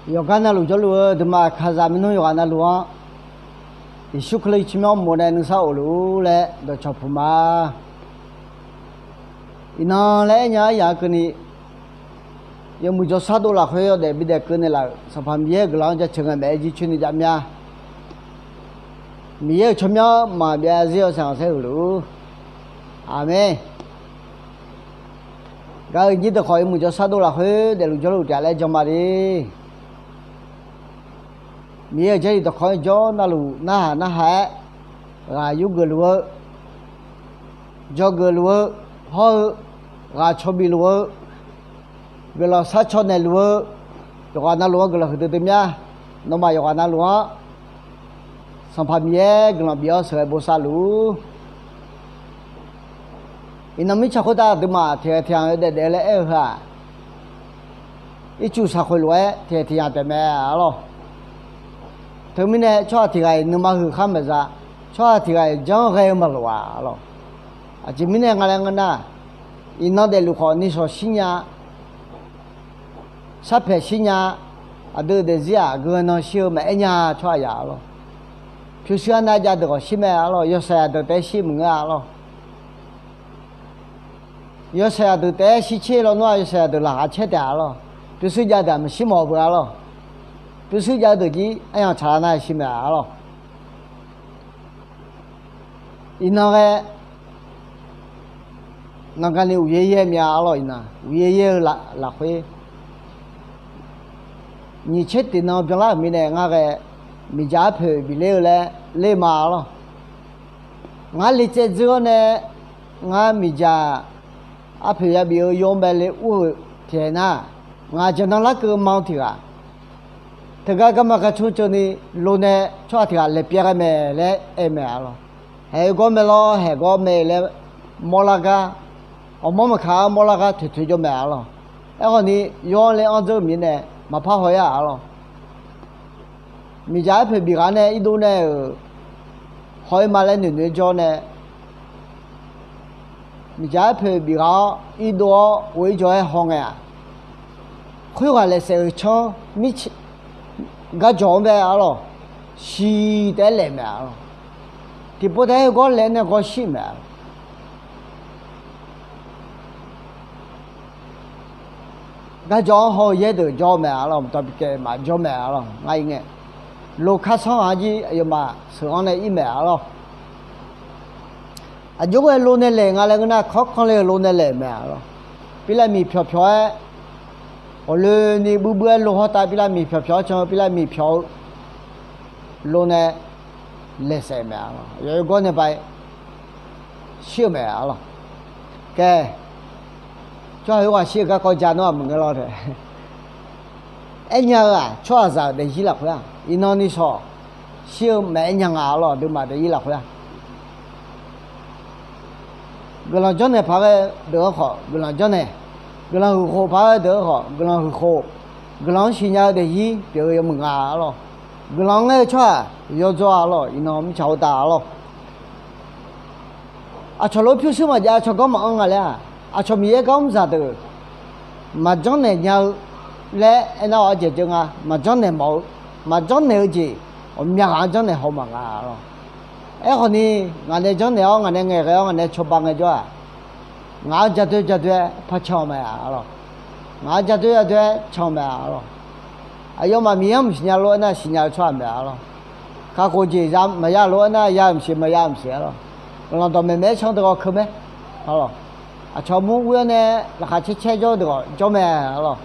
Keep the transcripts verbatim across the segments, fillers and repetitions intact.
Yawqgar navluf jawrluf-eu aqduimaf kaqzaq maernmr yawqghaq navluf-anr, Yeqsur Kali tsawrmyanr mof nae nuisar of luf-ur laer dawqcawq puq ma. Iqnan laer aernya-ar yaq-eu keuvni, yawmuiq jawrshar dov lafkhoer yawdaef bidaef keuv naeqlaf-euq Sanqpaq Miqyaer-euq guiqlanq-anr jaceuq ngae maeq-aer jircoer ni jav mya. Miqyaer-euq tsawrmyanr maqbyav zir-awr sanqkhanqsaer huiq luf-ur. Aqmeq. Gaq-euq nyir deuq khawf yawmuiq jawrshar dov lafkhoer daefluf jawrluf taef laer jan ma de. Miqyaer-euq Jarlif dawqkawq-anr jawr navluf narhaq narhaq-aer, ghaq yurgeuf luf-eu, dzawgeuf luf-eu, hawr-eu, ghaq caw bif luf-eu, guiqlanq sharcaw naeqluf-eu, yawqghaq navluf-anr guiqlanq huiqdui dui mya. Nawmaf yawqghaq navluf-anr Sanqpaq Miqyaer guiqlanq bif-awr sheuqghae bosav luf-ur. Iqnan mirtsaq khoertav aqduimaf tiqghaq tiqghaq-anr yawdaef daef-eu laer aer-eu heu-aq, ircuf shaqkhoeq lof-aer tiqghaq tiqghaq taef mae arlawr. Teumirnae tsawrhaq tiqghaq-iq nuima huiq khar maeqza, tsawrhaq tiqghaq-iq janr ghae-eu maqloq-a arlawr. Aqjeq mirnae nga laer ngeur nar, iqnan daefluf khawf nishawq shirnya, sharpaeq shirnya, aqdui-euq daefzir-aq geu nan shir-eu maqaer nya tsawrhaq yaq arlawr. Pyurshuir arnav jav deuq khawf shir mae arlawr. Yawshaef yaq deuq taef-aer shir maqngeur arlawr. Yawshaef yaq deuq taef-aer shirtser lawnmr-aq, yawshaef yaq deuq laqkhaq caer taef arlawr. Pyurshuir jav deuq-aq maqshir mawf-eu beu arlawr. Pyurshuir jav-eu deuq jir aryamq tsaqlar nar shir mae arlawr. Iqnan ghae, nangani uqyaer yaer mya arlawr. Iqnan uqyaer yaer-eu lafkhoer, nyiq tser tiqnan byanlar-euq mirnae ngar ghae miqdzaq arpoeq bif ler-eu laer ler ma arlawr. Ngar le tsaev dzeur-awr nae, ngar miqdzaq arpoeq yabif-eu yawr bae le ur-eu tiqghaq nar, ngaq jaqnan larkeuv ma-eu tiq ghaq, teugar garma garcmr ceuv ni lo nae tsawrhaq tiq ghaq laeq pyaev ghae mae laer aer mae arlawr. Haeq gawr mae lawr, haeq gawr mae laer mawrlar gar, ghawqmanr maqkaq-anr mawrlar gar toeqtoeq jawr mae arlawr. Aerkhawf ni yawr-anr le-anr dzeur-eu mirnae maqpar haw-ir-a arlawr. Miqdzaq arpoeq bif ghaq nae irdov nae-euq haw-ir ma laer noeqnoeq-aer jawr nae, miqdzaq arpoeq bif ghaq-awr irdov-awr ghof-ir jawr-aer haw ngae-aq, khoerghaq laeqsaef-euq canr mirtsa garjawq-anr bae arlawr, shiq taef-aer laeq mae arlawr. Tiqpov taef-aer heugawr laeq nae gawr shir mae arlawr. Garjawq-anr haw-eu yaer deuq jawr mae arlawr, mqtav bikaev maqjawr mae arlawr. Ngar ir ngae, lokar sanr ghaq-anr jir aqyawfmaf sheuq-anr nae ir mae arlawr. Aqjox ghae lo nae laeq nga laer ngeur nar, kanrkanr le-eu lo nae laeq mae arlawr. Pirlav miq pyawq pyawq-aer, ghawqloeni buibuir-aer lo hawrtav pirlav miq pyawq pyawq-aer can-eu pirlav miq pyawq-eu lo nae laeqsaef mae arlawr. Aqyawf yawgawr nae ba shir-eu mae arlawr. Kae, tsawrhaq khoerghaq shir-eu garkawv ja nawr-aq maqngeur lawr tae. Aernya-eu-aq, tsawrhaqzaq-euq daefzir lafkhoer-aq, iqnan ni shawq shir-eu maqaer nya nga arlawr. Aqduimaf daefzir lafkhoer-aq, guiqlanq janrnaeq paq ghae deuq-anr khawf guiqlanq janrnaeq, guiqlanq huiqkhof paq ghae deuq-anr khawf guiqlanq huiqkhof, guiqlanq-anr siqnya-eu daefzir pyeuf-eu yawmuiq nga arlawr. Guiqlanq-anr ngaer-eu tsawrhaq yawdzaw arlawr. Iqnan mirtsaq khoertav arlawr, aqcawq lof-aer pyurshuir maqjav, aqcawq ganr maqanr nga laer-aq, aqcawq Miqyaer gar mr zaqdeuq maqjanr naeq nya-eu laer aernar-awq, ardzaeq dzeur nga. Maqjanr naeq mawf-eu, maqjanr naeq-eu jeq ghawqmya ghaq-anr janrnaeq haw maqnga arlawr. Aerkhawf ni, ngaq nae janrnaeq-awr, ngaq nae ngaeqghae-awr, ngaq nae cawba ngaejawr-aq, ngaq-anr ja doer ja doer-aer par can-eu mae arlawr. Ngaq-anr ja doer ja doer-aer can-eu mae arlawr. Aqyawfmaf Miqyaer-anr maqsiqnya lof-aer nar, siqnya-eu tsawrhaq mae arlawr. Kakhof jeq za maqya lof-aer nar, ya-euq maqsiq, maqya-euq maqsiq arlawr. Guiqlanq dawqmaeq maeq-aer can-eu deuq gawq keuv mae arlawr. Aqcawq mur ghoer-awr nae laqkhaq caer caer jawr-eu deuq ghawq jawr mae arlawr.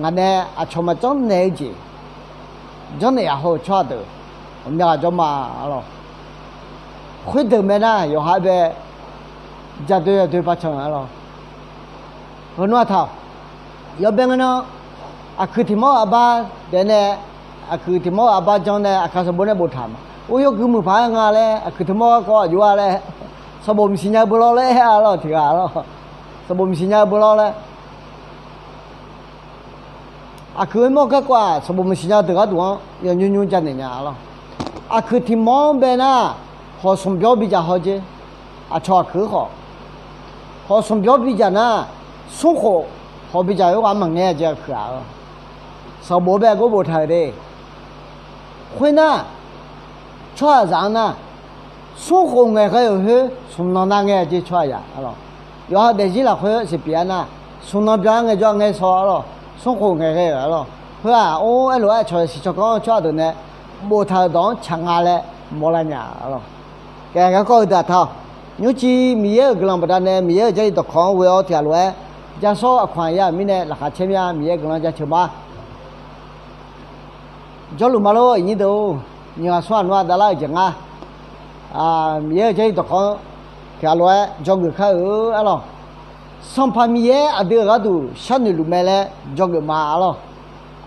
Ngaq nae aqcawq maqjanr naeq-eu jeq janrnaeq yaq haw-eu tsawrhaq deuq ghawqmya ghaq jawr ma arlawr. Khoerdeuq mae nar, yawqha bae ja doer ja doer par can arlawr. Heu nmr-aq taq-awq. Yawbae ngeur nar, aqkuiq tiq mawr-eu arbar daef nae, aqkuiq tiq mawr-eu arbar janr nae aqkar sanqbof nae boftaq ma. Or, yawgui muiq paq-aer nga laer, aqkuiq tiq mawr garkawv aqjox-a laer, sanqbof maqsiq nya-eu beu lawr laer aer arlawr tiq ghaq arlawr. Sanqbof maqsiq nya-eu beu lawr laer. Aqkuiq-aer mawr garkawv-aq, sanqbof maqsiq nya-eu deuq gharduq-anr yawnymr nymr ja naeq nya arlawr. Aqkuiq tiq mawr-anr bae nar, hawq smq byawr bidzaq haw jer. Aqcawq aqkuiq-aer khawf, hawq smq byawr bidzaq nar, smr khof hawq bidzaq khoerghaq-anr maqngaer-a jeq aqkuiq-aq arlawr. Sanqbof bae gor boftaq-euq de. Khoernar, tsawrhaqzaq-anr nar, smrkhof ngaeqghae-euq khoer smq nan nar ngae jeq tsawrhaqzaq arlawq. Yawqha daefzir lafkhoer siqpyeuf-a nar, smq nan byan ngaejawr ngae saw arlawq. Smrkhof ngaeqghae-euq arlawq. Heu-aq or aerlof-aer cawq siq cawq kanr-anr tsawrhaq deuq nae boftaq-euq dawq-anr tsaq nga laer mawrlar nya arlawq. Khaeq garkawv-eu deuq-aq ta-awq. Nymrciv Miqyaer-euq guiqlanq baqdanae Miqyaer-euq Jarlif dawqkawq-anr ghoe-awr tiqghaq lof-aer ja sawr aqkawq-anr ya mirnae laqkhaq caer mya Miqyaer guiqlanq jaceuq ma. Jawrluf ma lor, iqnyir deuq-or, nyiq ghaq smr aqnmr-a davlar-euq jeq nga. Miqyaer-euq Jarlif dawqkawq-anr tiqghaq lof-aer dzawgeuf kar-eu arlawq. Sanqpaq Miqyaer aqdui-euq gharduq sharnoeq luf mae laer dzawgeuf ma arlawq.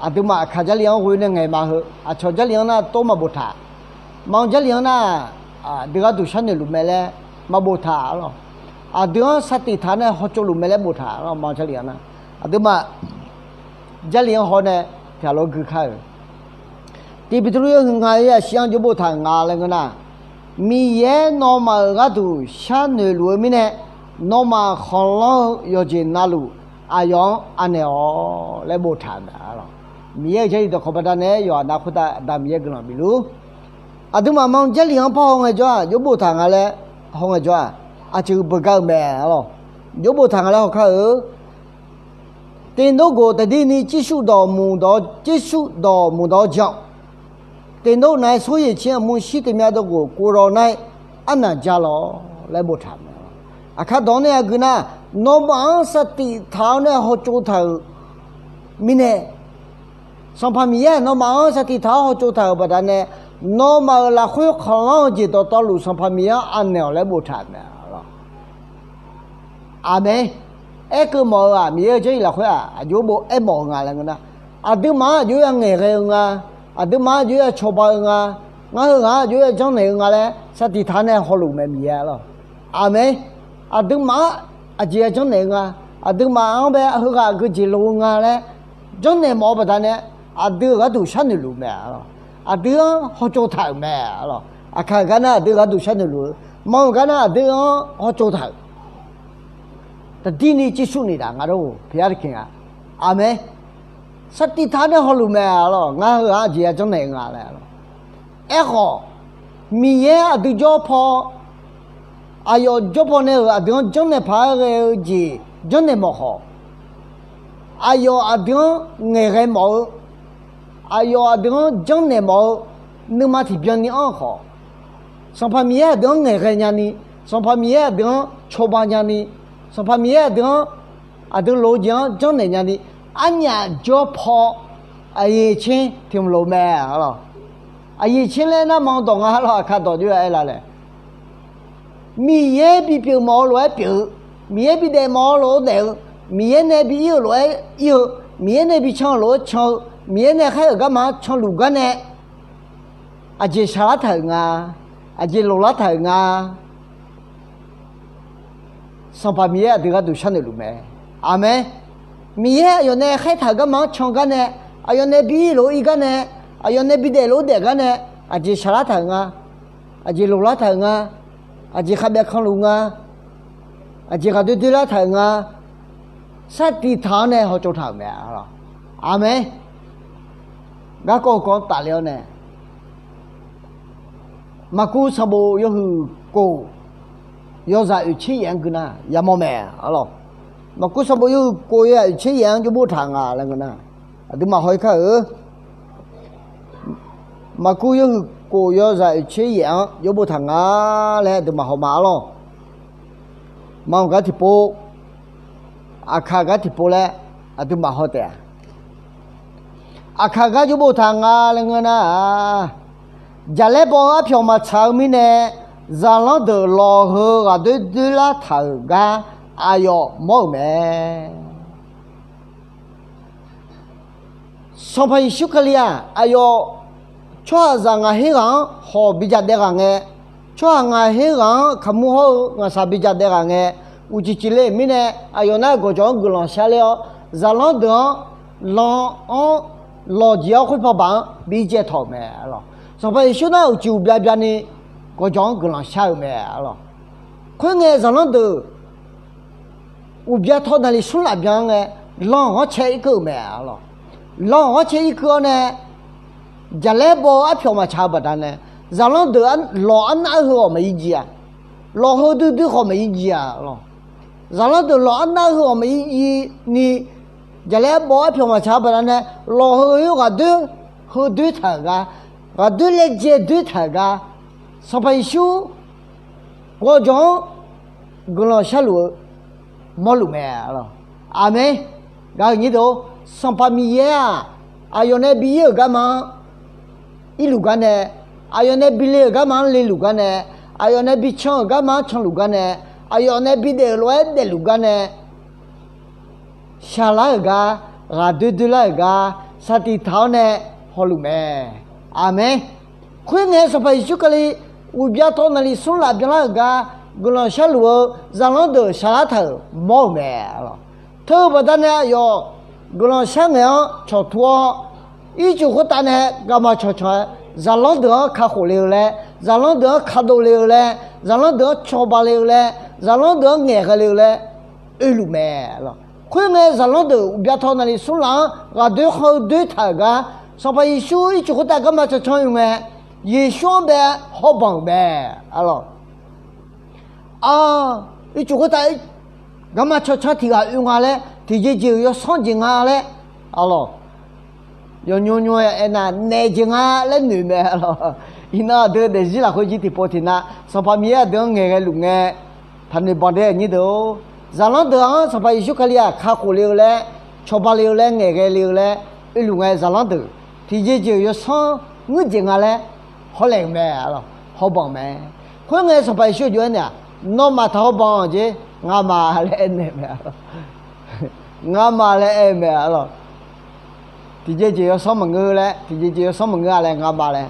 Aqduimaf aqkaq Jarlif-anr ghoe nae ngaeq ma heu, aqcawq Jarlif-anr nar tor maqboftaq. Maqanr Jarlif-anr nar, aqdui gharduq sharnoeq luf mae laer maqboftaq arlawq. Aqdui-anr sar tiq taq nae hawtsov luf mae laer boftaq arlawq. Maqanr Jarlif-anr nar, aqduimaf Jarlif-anr haw nae tiqghaq lof gui kar-euq. Tiq Beqtuvluv yawhuiq ngaq-euq yashir-anr jawr boftaq nga laer ngeur nar, Miqyaer nawmaf-euq gharduq sharnoeq luf-eu mirnae, nawmaf khanqlanr-eu yawqjeq navluf aqyawf-anr anaeq-awq laer boftaq mae arlawq. Miqyaer-euq Jarlif dawqkawq baqdanae yawqha nav khoertav Aqda Miqyaer guiqlanq bifluf. Aqduimaf maqanr Jarlif-anr par haw ngaejawr-aq, jawr boftaq nga laer haw ngaejawr-aq, aqceuq beugar-eu mae arlawq. Jawr boftaq nga laer haw kar-eu တင်တော့ကိုယ်တဒ်နည်းကြည့်ရှုတော်မူသော၊ ကြည့်ရှုတော်မူသောကြောင့်၊ တင်တော့နားစိုးရိမ်ခြင်းအမှုရှိသမျှတို့ကို ကိုယ်တော်၌အပ်နှံကြလော့ laer boftaq mae. Aqkar dawq-anr nae aqgeu nar, nawmaf-anr sar tiq taq-awr nae hawtsov taq-euq mirnae, Sanqpaq Miqyaer nawmaf-anr sar tiq taq-awr hawtsov taq-euq baqdanae, nawmaf-euq lafkhoer khanqlanr-eu jeq dawqtawvluf Sanqpaq Miqyaer-anr anaeq-awq laer boftaq mae arlawq. Aqmeq. Aerkeuv mawf-eu-aq, Miqyaer-euq Jarlif lafkhoer-aq, aqjox bo aermawf-eu nga laer ngeur nar, aqduimaf-anr aqjox ya ngaeqghae-eu nga, aqduimaf-anr aqjox ya cawba-eu nga, ngar heughaq-anr aqjox ya janrnaeq-eu nga laer sar tiq taq nae hawluf mae Miqyaer arlawq. Aqmeq. Aqduimaf-anr aqjeq ya janrnaeq-eu nga, aqduimaf-anr bae heughaq geujeq loq-eu nga laer janrnaeq mawf-eu baqdanae, aqdui-euq gharduq sharnoeq luf mae arlawq. Aqdui-anr hawtsov taq-euq mae arlawq. Aqkaq-euq gar nar aqdui-euq gharduq sharnoeq luf-eu, maqanr-euq gar nar aqdui-anr hawtsov taq-euq တဒ်နည်းကြည့်ရှုနေတယ် ငါတို့ ဘုရားသခင်က အာမင် sar tiq taq nae hawluf mae arlawq. Ngar heughaq-anr aqjeq ya janrnaeq-eu nga laer arlawq. Aerkhawf, Miqyaer aqdui jawr paw, aqyawf jawr paw nae-euq aqdui-anr janrnaeq paq-aer ghae-eu jeq janrnaeq mawf khawf, aqyawf aqdui-anr ngaeqghae mawf-eu, aqyawf aqdui-anr janrnaeq mawf-eu nuima tiqbyan ni anr-eu khawf, Sanqpaq Miqyaer aqdui-anr ngaeqghae nyani, Sanqpaq Miqyaer aqdui-anr cawba nyani, Sanqpaq Miqyaer aqdui-anr aqdui loq-eu jeq-anr janrnaeq nyani, arnyaf jawr paw aqyuif tser tiq mq lof mae arlawq. Aqyuif tser laer nar maqanr dawq nga arlawq. Aqkaq dawq jov-aer aer la laer, Miqyaer bipyeuf mawf-eu lof-aer pyeuf-eu, Miqyaer bidaef mawf-eu lof-aer daef-eu, Miqyaer nae bi ir-euq lof-aer ir-eu, Miqyaer nae bi can-euq lof-aer can-eu, Miqyaer nae khaer-euq garma-anr canluf gar nae, aqjeq shaqlar taq-euq nga, aqjeq loqlar taq-euq nga. Sanqpaq Miqyaer aqdui gharduq sharnoeq luf mae. Aqmeq. Miqyaer aqyawf nae khaertaq-euq garma-anr can gar nae, aqyawf nae bi ir lof-aer ir gar nae, aqyawf nae bidaef lof-aer daef gar nae, aqjeq shaqlar taq-euq nga, aqjeq loqlar taq-euq nga, aqjeq khavbyav kanluf nga, aqjeq ghaqdoer doerlar taq-euq nga, sar tiq taq-awr nae hawtsov taq-euq mae arlawq. Aqmeq. Garkawv kawv-anr tafler-awr nae, Maqkuv sanqbof yawhuiq kof yawzaq oeqtser yaef-anr gui nar yamawr mae arlawq. Maqkuv sanqbof yawhuiq kof yawzaq oeqtser yaef-anr jov boftaq nga laer ngeur nar, aqduimaf haw-ir kar-eu. Maqkuv yawhuiq kof yawzaq oeqtser yaef-anr jov boftaq nga laer aqduimaf haw ma arlawq. Maqanr gar tiqpov, Aqkaq gar tiqpov laer aqduimaf haw taef-a. Aqkaq gar jov boftaq nga laer ngeur nar-aq, jaqlaer baw-eu arpyawq maqtsaq-eu mirnae, zaqlanr deuq lawq heu ghaqdoer doerlar taq-euq gar aqyawf mawr-euq mae. Sanqpaq Yeqsur Kali-aq, aqyawf tsawrhaqzaq ngaq her ghaq-anr hawq bi jadaev ghaq ngae, tsawrhaq ngaq her ghaq-anr kaqmur hawr-eu ngaqshaq bi jadaev ghaq ngae, uqcif cif le mirnae, aqyawf nar gawqjawq-anr guiqlanq sharler-awr, zaqlanr deuq-anr lan-anr lawqjeq-awr khoerpaw baq-anr bi jaev tawq-euq mae arlawq. Sanqpaq Yeqsur nar uqcif uqbya bya ni gawqjawq-anr guiqlanq shar-euq mae arlawq. Khoerngae zaqlanr deuq uqbya tawq naqli smr laf byan-anr ngae, lan-anr cae irkeuv-euq mae arlawq. lanq ghanrcae irkeuv-awr nae, jaqlaer baw-eu arpyawq maqtsaq-eu baqdanae, zaqlanr deuq lawq arnav-eu heu khawf maqir jiv-aq, lawq heu duidui khawf maqir jiv-aq lawq. Zaqlanr deuq lawq arnav-eu heu khawf maqir jiv ni, jaqlaer baw-eu arpyawq maqtsaq-eu baqdanae, lawq heu-eu ghaqdoer, heu doer taq-euq gar, ghaqdoer laejae doer taq-euq gar, Sanqpaq Yeqsur gawqjawq-anr guiqlanq sharluf-eu mawrluf mae. Aqmeq. Gaq-euq nyir deuq, Sanqpaq Miqyaer-aq, aqyawf nae bi ir-euq garma-anr irluf gar nae, aqyawf nae bi le-euq garma-anr leluf gar nae, aqyawf nae bi can-euq garma-anr canluf gar nae, aqyawf nae bidaef-euq lof-aer daefluf gar nae, shaqlar-euq gar, ghaqdoer doerlar-euq gar, saqtiq taq-awr nae hawluf mae. Aqmeq. Khoerngae, Sanqpaq Yeqsur Kali uqbya tawv naqli smr laf byanlar-euq gar guiqlanq sharluf-eu zaqlanr deuq shaqlar taq-euq mawr-euq mae. Teu-eu baqdanae aqyawf guiqlanq shar ngaeq-anr cawqtur-awr, ircuf khoertav nae garma cancan-aer zaqlanr deuq-anr kakhof le-eu laer, zaqlanr deuq-anr kadov le-eu laer, zaqlanr deuq-anr cawba le-eu laer, zaqlanr deuq-anr ngaeqghae le-eu laer oeluf mae. Khoerngae, zaqlanr deuq uqbya tawv naqli smr laf-anr ghaqdoer khanr-eu doer taq-euq gar, Sanqpaq Yeqsur ircuf khoertav garma cancan oe ngae, Yeqsur-anr bae hawbanq-euq mae. Aq, ircuf khoertav garma cancan tiq ghaq oe nga laer, tiqjeq jeq-euq yawsanr jeq nga laer, aqlawq, yawqnymr nymr-aer aernar, naef jeq nga laer noeq mae. Aqlawq, iqnan aqdui daefzir lafkhoer jir tiqpov tiqnav Sanqpaq Miqyaer aqdui-anr ngaeqghae luf ngae, taqnoeq banq dae-euq nyir deuq-or, zaqlanr deuq-anr Sanqpaq Yeqsur Kali-aq kakhof le-eu laer, cawba le-eu laer, ngaeqghae le-eu laer oeluf ngae, zaqlanr deuq tiqjeq jeq-euq yawsanr ngeur jeq nga laer hawlaeq-euq mae. Aqlawq, hawbanq mae. Khoerngae, Sanqpaq Yeqsur aqjox-aer naeq-aq, nawmaf taq hawbanq jeq, ngamaf laer aernaeq mae. Ngamaf laer aer-eu mae. Aqlawq, tiqjeq jeq yawsanr maqngeur laer, tiqjeq jeq yawsanr maqngeur-a laer, ngamaf laer.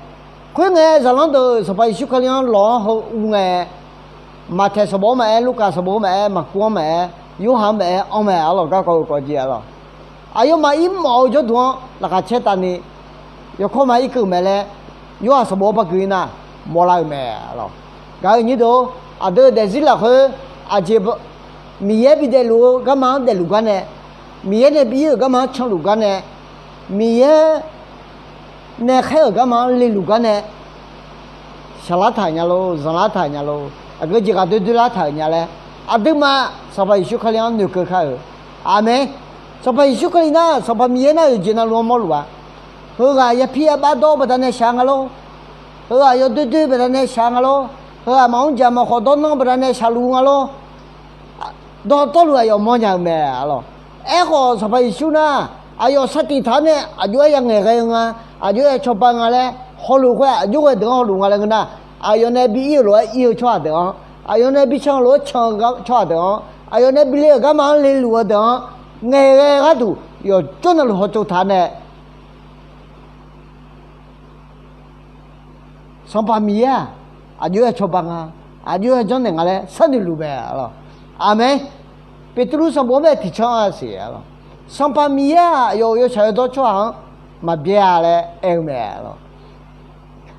Khoerngae, zaqlanr deuq Sanqpaq Yeqsur Kali-anr lawq-anr heu uv ngae, Maqtaeq sanqbof-anr maqaer, Lurkaf sanqbof-anr maqaer, Maqkuv-anr maqaer, Yorhaq-anr maqaer anr mae. Aqlawq, garkawv-eu kawv jeq aqlawq, aqyawfmaf irmawf-eu jawrduq-anr laqkhaq caer tavni yawkawr ma irkeuv mae laer, Yorhaq sanqbof-anr bargui-ir nar mawrlar-euq mae. Aqlawq, gaq-euq nyir deuq-or, aqdui-euq daefzir lafkhoer aqjeq Miqyaer bidaefluf-eu garma-anr daefluf gar nae, Miqyaer nae bi ir-euq garma-anr canluf gar nae, Miqyaer nae khaer-euq garma-anr leluf gar nae, shaqlar taq-euq nya lor, zanqlar taq-euq nya lor, aqgeu jeq ghaqdoer doerlar taq-euq nya laer, aqduimaf Sanqpaq Yeqsur Kali-anr noeqkeuv kar-euq. Aqmeq. Sanqpaq Yeqsur Kali nar, Sanqpaq Miqyaer nar, yawqjeq navluf-anr mawrluf-a. Heughaq yapi yaba dawr-eu baqdanae shaq nga lor. Heughaq yawdoer doer baqdanae shaq nga lor. Heughaq maqmr jaq maqkhawf dawrnan baqdanae shaqluf nga lor. Dawqtawvluf aqyawf mawrnya-eu mae. Aqlawq, aerkhawf Sanqpaq Yeqsur nar, aqyawf saqtiq taq-awr nae aqjox-aer ya ngaeqghae-eu nga, aqjox-aer ya cawba nga laer hawluf khoer-aq, aqjox ghae deuq-anr hawluf nga laer ngeur nar, aqyawf nae bi ir-euq lof-aer ir-eu tsawrhaq deuq-anr, aqyawf nae bi can-eu lof-aer can-eu tsawrhaq deuq-anr, aqyawf nae bi le-euq garma-anr leluf-eu deuq-anr, ngaeqghae gharduq yawqjawr navluf hawtsov taq-awr nae, Sanqpaq Miqyaer-aq, aqjox-aer cawba nga, aqjox-aer janrnaeq nga laer sharnoeq luf mae. Aqlawq, aqmeq. Beqtuvluv sanqbof-anr bae tiqcanr-a siq. Aqlawq, Sanqpaq Miqyaer-aq, aqyawf-euq yawtsaq yawdawr tsawrhaq-anr maqbyaer-a laer aer-eu mae. Aqlawq,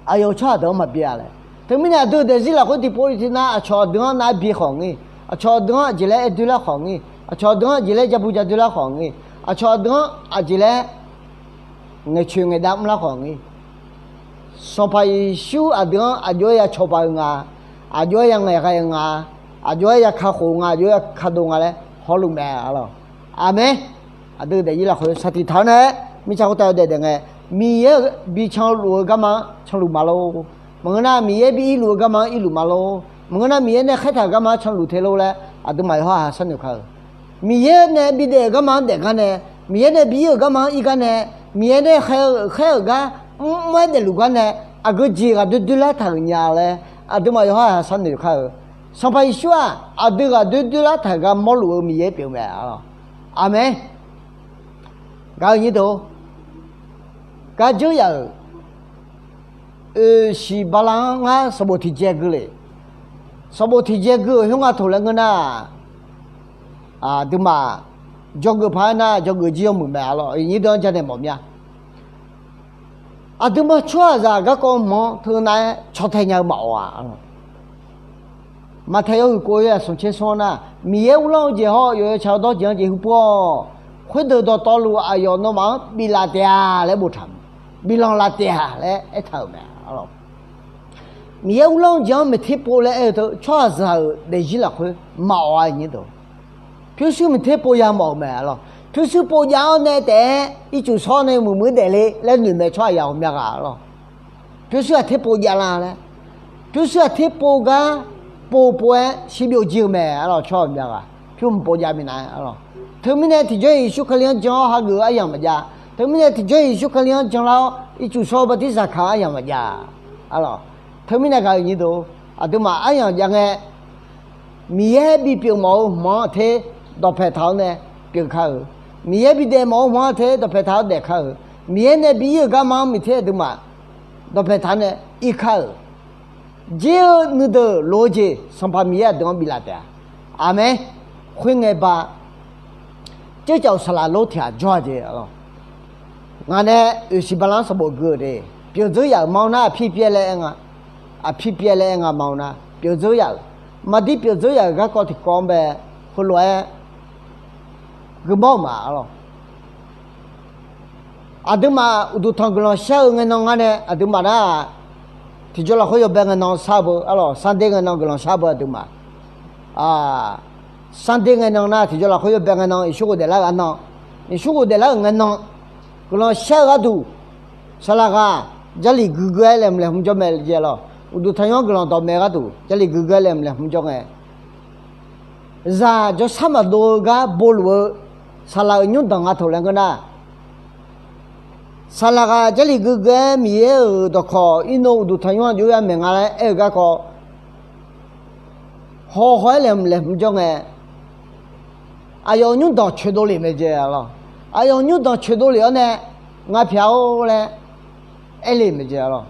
aqyawf-euq tsawrhaq deuq-anr maqbyaer-a laer. Teumirnae aqdui-euq daefzir lafkhoer tiqpov tiqnav aqcawq aqdui-anr nar byaer khawf ngir, aqcawq aqdui-anr aqjeq laer aer doerlar khawf ngir, aqcawq aqdui-anr aqjeq laer ja bu ja doerlar khawf ngir, aqcawq aqdui-anr aqjeq laer ngaeqcoeq ngaeqdav mrlar khawf ngir, Sanqpaq Yeqsur aqdui-anr aqjox-aer ya cawba-eu nga, aqjox-aer ya ngaeqghae-eu nga, aqjox-aer ya kakhof-eu nga, aqjox-aer ya kadov nga laer hawluf mae. Aqlawq, aqmeq. Aqdui-euq daefzir lafkhoer saqtiq taq-awr nae mirtsaq khoertav-eu daef daef ngae, Miqyaer-euq bi canluf-eu garma-anr canluf ma lor. Maqngeur nar, Miqyaer bi irluf-eu garma-anr irluf ma lor. Maqngeur nar, Miqyaer nae khaertaq-euq garma-anr canluf te lor laer aqduimaf yawqha-aq sharnoeq kar-euq. Miqyaer nae bidaef-euq garma-anr daef gar nae, Miqyaer nae bi ir-euq garma-anr ir gar nae, Miqyaer nae khaer-eu khaer-euq gar mr-aer daefluf gar nae, aqgeu jeq ghaqdoer doerlar taq-euq nya laer aqduimaf yawqha-aq sharnoeq kar-euq. Sanqpaq Yeqsur-aq, aqdui ghaqdoer doerlar taq-euq gar mawrluf-eu Miqyaer pyeuf-eu mae. Aqlawq, aqmeq. Gaq-euq nyir deuq-or, gaq dzeur yaf-euq oeq siq bala-anr ngar sanqbof tiqjae gui le. Sanqbof tiqjae gui-euq khoerngae toq laer ngeur nar, aqduimaf jawrgeuf paq-aer nar, jawrgeuf jir yawmuiq mae. Aqlawq, iqnyir deuq-anr janaeq mawf mya. Aqduimaf tsawrhaqzaq garkawv mq-anr teunav-aer caw tae nya-eu maqawq-aq. Maqtaeq yawhuiq kov-eu yawzaq smq tser smr-anr nar, Miqyaer uvlanr-eu jeq hawr yawf yawtsaq-eu dawr jeq-anr jeq huiq pur-awq. Khoerdeuq dawqtawvluf aqyawf nawmaf-anr biflaf taef-a laer boftaq-euq mae. Biflanq laf taef-a laer aertaq-euq mae. Miqyaer uvlanr-eu jeq-anr maeqter pov laer aer-eu teu tsawrhaqzaq-euq daefzir lafkhoer maqawq-a nyir deuq. Pyurshuir maeqter pov ya mawf-euq mae arlawq. Pyurshuir pov jav-awr nae taef-aer ircuf shawr nae muiqmuiq daefle laer noeq mae tsawrhaq yaq ghawqmya ghaq arlawq. Pyurshuir aqter pov javlar laer. Pyurshuir aqter pov gar pov pov-aer shirbyov jir-eu mae arlawq tsawrhaq ghawqmya ghaq. Pyur mq pov jav minav-aer arlawq. Teumirnae tiqjawr Yeqsur Kali-anr jan-awr hageuf-eu aryamq maqjav. Teumirnae tiqjawr Yeqsur Kali-anr janlar-awr ircuf shawr-eu bartirsaq kaq-eu aryamq maqjav arlawq. Teumirnae gaq-euq nyir deuq, aqduimaf aryamq jav ngae Miqyaer bipyeuf mawf-eu hmq-anr aqter dawqpaeq taq-awr nae pyeuf kar-euq. Miqyaer bidaef mawf-eu hmq-anr aqter dawqpaeq taq-awr daef kar-euq. Miqyaer nae bi ir-euq garma-anr miqter aqduimaf dawqpaeq taq-awr nae ir kar-euq. Jir-eu nuideuq loq-eu jeq Sanqpaq Miqyaer aqdui-anr biflaf taef-a. Aqmeq. Khoerngae ba tsercaf-euq saqlaq lor tiq ghaq jawr-a jeq arlawq. Ngaq nae oeqsiq balanr sanqbof gui-euq de. Pyeuf dzeur yaf-euq ma-awr nar aqpir pyaev laer aer nga. Aqpir pyaev laer aer nga ma-awr nar pyeuf dzeur yaf-euq. Maqdir pyeuf dzeur yaf-euq garkawv tiqkawv-anr bae heulof-aer guiqmawr-euq ma arlawq. Aqduimaf uqduq tanq guiqlanq shar-eu ngaenan ngar nae aqduimaf nar tiqjawr lafkhoer yawbae ngaenan shar beu arlawq. Sarder ngaenan guiqlanq shar beu aqduimaf. Sarder ngaenan nar tiqjawr lafkhoer yawbae ngaenan Yeqsur ghofdaef lar-eu arnan, Yeqsur ghofdaef lar-euq ngaenan guiqlanq shar-eu gharduq saqlaq ghaq Jarlif guiqgui-aer laeqhmq laeqhmq jawr mae jeq arlawq. Uqduq tanqnymr guiqlanq dawqmaeq gharduq Jarlif guiqgui-aer laeqhmq laeqhmq jawr ngae, zaq jawrshar maqdov-eu gar boluf-eu saqlaq-euq nymrdanq nga taq laer ngeur nar, saqlaq ghaq Jarlif guiqgui-aer Miqyaer-euq dawqkawq irnov uqduq tanqnymr aqjox yamaeq nga laer aer-eu garkawv hawhaw-aer laeqhmq laeqhmq jawr ngae, aqyawf-euq nymrdanq coeqdov lef mae jeq arlawq. Aqyawf-euq nymrdanq coeqdov lef-awr nae, ngar pyaq-or laer aer le mae jeq arlawq.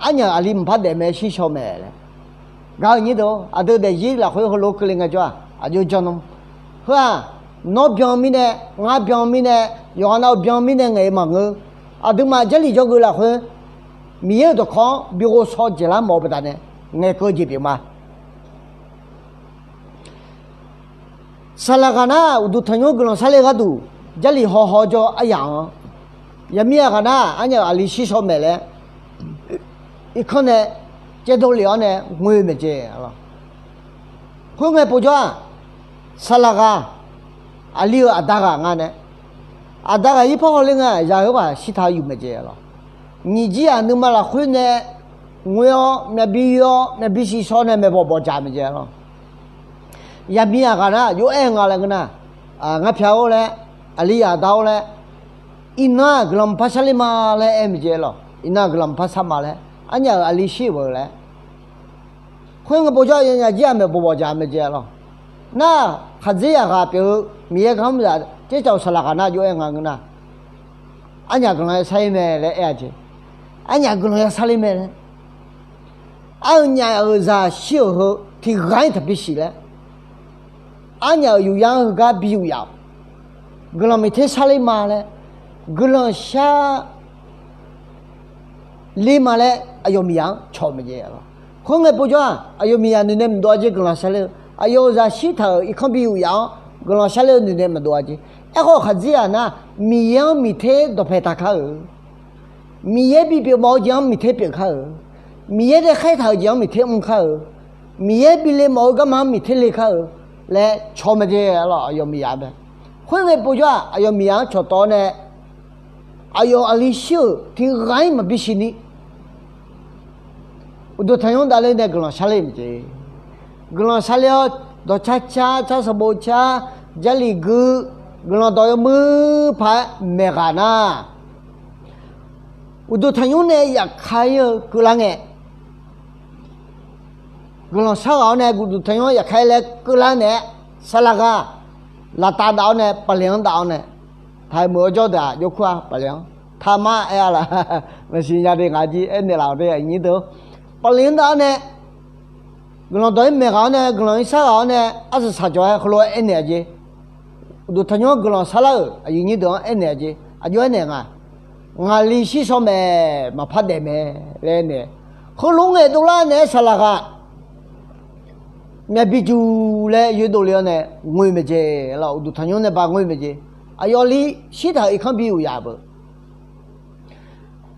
Arnyaf-euq aqli mqpar daef mae shir shaw mae laer. Gaq-euq nyir deuq, aqdui daefzir lafkhoer heulof-aer keuvle ngaejawr-aq aqjox jan nmr. Heu-aq, nawr byan mirnae, ngar byan mirnae, yawqghaq nav-euq byan mirnae ngaeq-eu maqngeur. Aqduimaf Jarlif jawrgeuf lafkhoer Miqyaer-euq dawqkawq-anr bi ghovshaw dzaeqlar mawf-eu baqdanae ngaeqkeuv-eu jeq pyeuf ma. Saqlaq ghaq nar uqduq tanqnymr guiqlanq sarle gharduq Jarlif hawhaw jawr aryamq-anr, yaqmir yaqghaq nar arnyaf-euq aqli shir shaw maeq laer irkanr nae caevdov lef-awr nae ngoe-eu maeq jeq arlawq. Khoerngae povjawr-aq, saqlaq ghaq aqli-euq aqda ghaq nga nae, aqda ghaq irpar hawler ngae zaq-eu ghaq shirtaq-eu yuf mae jeq arlawq. Nyiq jir-aq nuima lafkhoer nae ngoe-awr myavbi yoe-awr myavbi shir shaw nae maeqbawq bawqdzaq mae jeq arlawq. Yaqmir yaqghaq nar aqjox aer nga laer ngeur nar, ngar pyaq-or laer, aqli yaqda-or laer, iqnan-aq guiqlanq mqpar sarler ma laer aer mae jeq arlawq. Iqnan-aq guiqlanq mqpar sar ma laer, arnyaf-euq aqli shir-euq beu laer. Khoerngae povjawr-aq yanyaf jir-aq maeqbawq bawqdzaq mae jeq arlawq. Nar khaqdzer yaqghaq pyeuf-eu Miqyaer gar mr zaq tsercaf-euq saqlaq ghaq nar aqjox aer nga ngeur nar, arnyaf guiqlanq yasar ler mae laer aer-a jeq. Arnyaf guiqlanq yasar ler mae laer. Arnyaf-euq zaq shir-euq heu tiq ghaq-ir taqbi siq laer. Arnyaf-euq yufyar-anr heugar bi yuf yaf-awq. Guiqlanq miqter sharler ma laer, guiqlanq sharler ma laer aqyawf miqyaq-anr cawq mae jeq arlawq. Khoerngae povjawr-aq aqyawf miqyaq noeqnaeq maqdov-a jeq guiqlanq sharler-eu. Aqyawf-euq zaq shirtaq-euq irkanr bi yuf yaf-awr guiqlanq sharler-eu noeqnaeq maqdov-a jeq. Aerkhawf khaqdzer-aq nar, Miqyaer-anr miqter dawqpae taq kar-euq. Miqyaer bipyeuf mawf-eu jeq-anr miqter pyeuf kar-euq. Miqyaer nae khaertaq-euq jeq-anr miqter mr kar-euq. Miqyaer bile mawf-eu garma-anr miqter le kar-euq laer cawq mae jeq arlawq, aqyawf miqyaq mae. Khoerngae povjawr-aq aqyawf miqyaq-anr cawqtawv-awr nae, aqyawf aqli shir-euq tiq ghaq-ir maqbi siqni, uqduq tanqnymr davler nae guiqlanq sharler mae jeq. Guiqlanq sharler-awr dawqcar car, car sanqbof car, Jarlif gui, guiqlanq dawq yawmuiq paq-aer maeq ghaq nar, uqduq tanqnymr nae yafka-ir-eu keuvlar ngae, guiqlanq shar ghaq-awr nae uqduq tanqnymr yafka-ir laer keuvlar naeq-aer, saqlaq ghaq laftav dav-awr nae paqle-anr dav-awr nae, taq-aer meuq-awr jawr deuq-aq jawrkur-a paqle-anr taqmar aer-a laf. Maqsiq nya de ngaq jir aernaeq laf-awq de aqnyir deuq. Paqle-anr dav-awr nae guiqlanq dawq-ir maeq ghaq-awr nae guiqlanq-ir shar ghaq-awr nae arsaq saqjawq-aer heulof-aer aernaeq-a jeq. Uqduq tanqnymr guiqlanq sharlar-euq aqyuif nyir deuq-anr aernaeq-a jeq. Aqjox aernaeq nga, ngaqli shir shaw maeq maqpar daef mae laer aernaeq. Heulof ngaeq dovlar naeq-aer saqlaq ghaq myavbi juq laer yoerdov le-awr nae ngoe mae jeq lawq. Uqduq tanqnymr nae ba ngoe mae jeq. Aqyawf li shirtaq-euq irkanr bi yuf yaf-euq beu.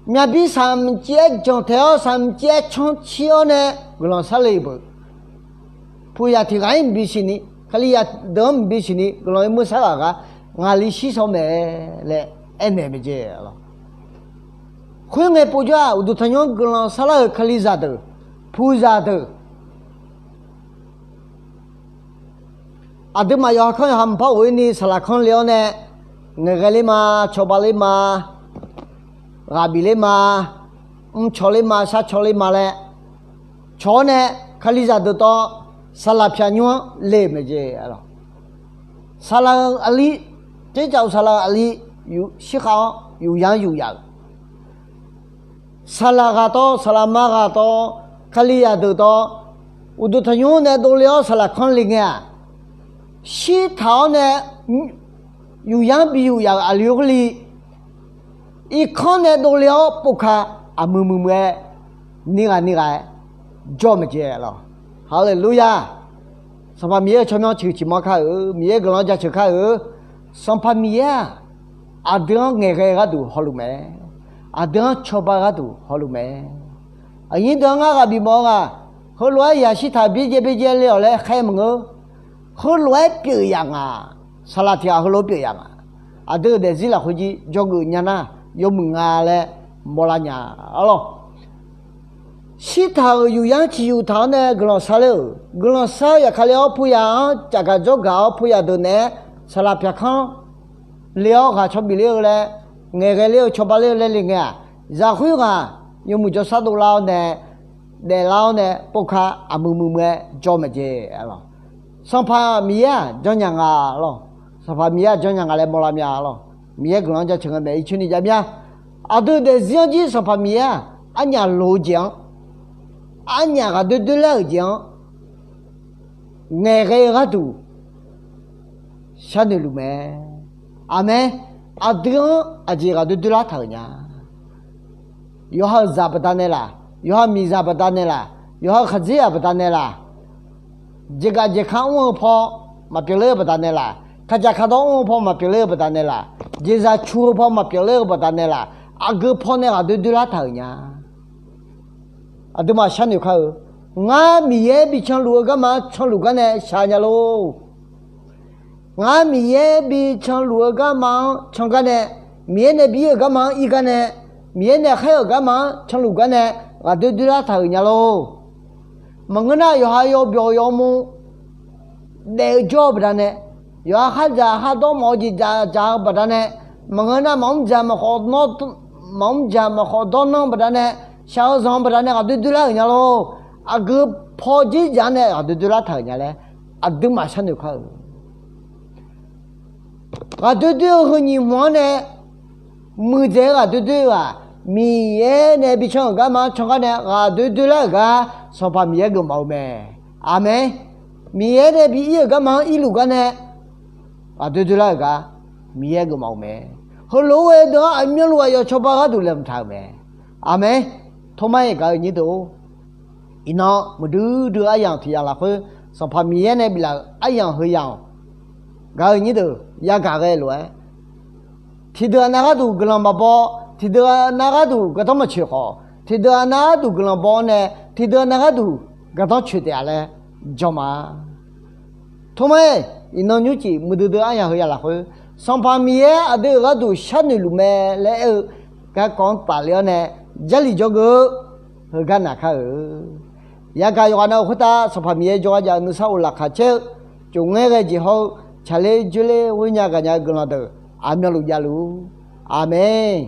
Myaqbir saqmq civ-aer janq taeq-awr, saqmq civ-aer canr cir-awr nae guiqlanq sarle-euq beu. Puqzaq tiq ghaq-anr mqbi siqni, Kalizaq deuq-anr mqbi siqni guiqlanq-eu meursar ghaq gar ngaqli shir shaw mae laer aernaeq maeqjeq lawq. Khoerngae povjawr-aq, uqduq tanqnymr-anr guiqlanq sarlar-euq Kalizaq deuq, puqzaq deuq, aqduimaf yawqha kanr yawqha mqpar ghof-ir ni saqlaq kanr le-awr nae, ngaeqghae ler ma, cawba ler ma, ghaq bif ler ma, mrcaw ler ma, sharcaw ler ma laer cawq-awr nae, Kalizaq deuq tawv saqlaq pyaq nymr-anr le-euq maeqjeq lawq. Saqlaq-eu aqli, tercaf-eu saqlaq-eu aqli, shirkhav-awr yufyar-anr yuf yaf-euq saqlaq ghaq tawv, saqlaq ma ghaq tawv, Kalizaq deuq tawv, uqduq tanqnymr nae dovle-awr saqlaq kanr le ngae-aq, shirtaq-awr nae yufyar-anr bi yuf yaf-euq aqli-or li, irkanr nae dovle-awr povka aqmuiq muiq muiq-aer, nir ghaq nir ghaq-aer jawr maeqjeq lawq. Haleluya! Sanqpaq Miqyaer-euq tsawrmyanr ciqhuiq ciqmanr kar-euq, Miqyaer guiqlanq-anr jaceuq kar-euq, Sanqpaq Miqyaer-aq, aqdui-anr ngaeqghae-eu gharduq hawluf mae. Aqdui-anr cawba-eu gharduq hawluf mae. Aqnyir deuq-anr ngar ghaq bifmawf-eu ghaq, heulof-aer yaqshir taq byaerdzae byaerdzae le-awq laer khaer maqngeur. Heulof-aer pyeuf yaf nga. Saqlaq tiq ghaq heulof-aer pyeuf yaf nga. Aqdui-euq daefzir lafkhoer jir dzawgeuf nya nar, yawmuiq nga laer mawrlar nya-a lawq. Shirtaq-euq yufyar-anr ciqyuf taq-awr nae guiqlanq sarler-euq, guiqlanq sar-eu yaqkale-awr puya-anr cafgaq dzawrgaq-awr puya deuq naeq-aer saqlaq pyaq kanr le-awr ghaq caw bif ler-eu laer, ngaeqghae ler-eu cawba ler-eu laer le ngae-aq, zaqkhoer ghaq yawmuiq jawrshar dovlar-awr nae, daeflar-awr nae povka aqmuiq muiq muiq-aer jawr maeqjeq lawq. Sanqpaq Miqyaer-aq janrnya nga lawq. Sanqpaq Miqyaer-aq janrnya nga laer mawrlar mya lawq. Miqyaer guiqlanq-anr jaceuq ngae maeq-ir coer ni jav mya. Aqdui daefzir-anr jir Sanqpaq Miqyaer-aq, arnyaf loq-eu jeq-anr, arnyaf ghaq doer doer lar-euq jeq-anr ngaeqghae-eu gharduq sharnoeq luf mae. Aqmae. Aqdui-anr aqjeq ghaq doer doer lar taq-euq nya. Yawqha-euq zaq baqdanae laf, yawqha miqzaq baqdanae laf, yawqha-euq khaqdzerzaq baqdanae laf, jeqgaf jeqka mr-eu paw maqpyeuf ler-eu baqdanae laf, kaqdzaq kaqdawr mr-eu paw maqpyeuf ler-eu baqdanae laf, jeqzaq cu-eu paw maqpyeuf ler-eu baqdanae laf, aqgeu paw nae ghaq doer doer lar taq-euq nya. Aqduimaf sharnoeq kar-eu, ngar Miqyaer bi canluf-eu garma-anr canluf gar nae shaq nya lor. Ngar Miqyaer bi canluf-eu garma-anr can gar nae, Miqyaer nae bi ir-euq garma-anr ir gar nae, Miqyaer nae khaer-euq garma-anr canluf gar nae ghaq doer doer lar taq-euq nya lor. Maqngeur nar, yawqha yawbyawq yawmur daef-eu jawr-eu baqdanae, yawqha khardzaq khardawr mawf-eu jeq dzaq dzaq-eu baqdanae, maqngeur nar, maqmr dzaq maqkhawf maqmr dzaq maqkhawf dawrnan baqdanae, shaq-eu zanq-eu baqdanae ghaq doer doer lar-euq nya lor. Aqgeu paw dzerdzaq-anr nae ghaq doer doer lar taq-euq nya laer aqduimaf sharnoeq kar-eu. Ghaq doer doer-eu heu nyiq hmq-anr nae muiqdzaeq-eu ghaq doer doer-eu-aq, Miqyaer nae bi can-euq garma-anr can gar nae ghaq doer doer lar-euq gar Sanqpaq Miqyaer geufmawf-eu mae. Aqmae. Miqyaer nae bi ir-euq garma-anr irluf gar nae ghaq doer doer lar-euq gar Miqyaer geufmawf-eu mae. Heulof-aer deuq-anr aqmyanluf aqyawf cawba gharduq laeqhmq taq-euq mae. Aqmae. Tormar-iq gaq-eu nyir deuq-or, iqnan muiqdui dui aryamq tiq yamq lafkhoer Sanqpaq Miqyaer nae biflaf-euq aryamq heu yamq-awq. Gaq-eu nyir deuq yagaq ghae lof-aer, tiqdeuq aqnav gharduq guiqlanq maqbaw, tiqdeuq aqnav gharduq gardanr maqcoeq khawf, tiqdeuq aqnav gharduq guiqlanq baw-awr nae, tiqdeuq aqnav gharduq gardanr coeq taef-a laer jan ma. Tormar-iq, iqnan nymrcif muiqdui dui aryamq heu yamq lafkhoer, Sanqpaq Miqyaer aqdui-euq gharduq sharnoeq luf mae laer aer-eu garkawv-anr tafle-awr nae, Jarlif jawrgeuf-eu heugar naq kar-eu. Yagaq yawqghaq nav-euq khoertav Sanqpaq Miqyaer jawrgar jav-eu nuisar of laqkhaq caer-eu, cofngaer ghae jeq hawr-eu, tsaqler dzoerler ghoer nya gaqnya-eu guiqlanq deuq aqmyanluf javluf-ur. Aqmeq.